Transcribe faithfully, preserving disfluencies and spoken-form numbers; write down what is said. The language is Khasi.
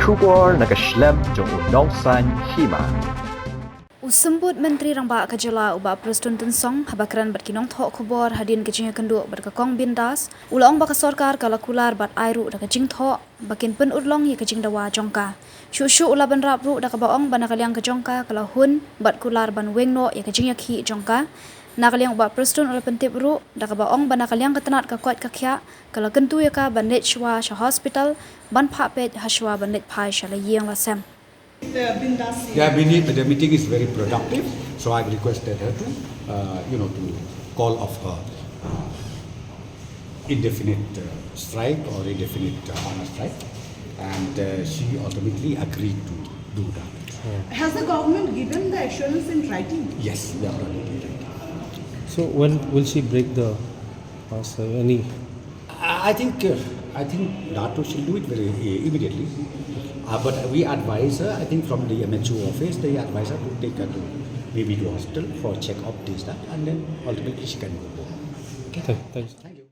Khubor na ka shlem jong u Nongsaiñ Hima. U Symbud Myntri Rangbah ka jylla u Bah Prestone Tynsong haba kren bad ki nongthoh khubor hadien ka jingïakynduh bad ka Kong Bindas, u la ong ba ka sorkar ka la kular bad ai ruh da ka jingthoh ba kin pynurlong ïa ka jingdawa jong ka. Shuh shuh u la bynrap ruh da kaba ong ba na ka liang ka jong ka ka la hun bad kular ban weng noh ïa ka jingïakhih jong ka. Na ka liang u Bah Prestone u la pyntip ruh da kaba ong ba na ka liang ka tnat ka koit ka khiah ka la kyntu ïa ka ban leit shuwa sha hospital ban phah peit hashwa ban leit phai sha la ïing la sem. Yeah, we need, the meeting is very productive, so I've requested her to, uh, you know, to call off her uh, indefinite uh, strike or indefinite uh, hunger strike, and uh, she ultimately agreed to do that. Has the government given the assurance in writing? Yes, we have done it in writing. So when will she break the fast? Uh, any? I I think uh, I think Dato should do it very uh, immediately. Uh, but we advise her, I think from the M H O office, they advise her to take her to maybe to hospital for check-up, this, that, and then ultimately she can go home. Th- Thanks. Thank you.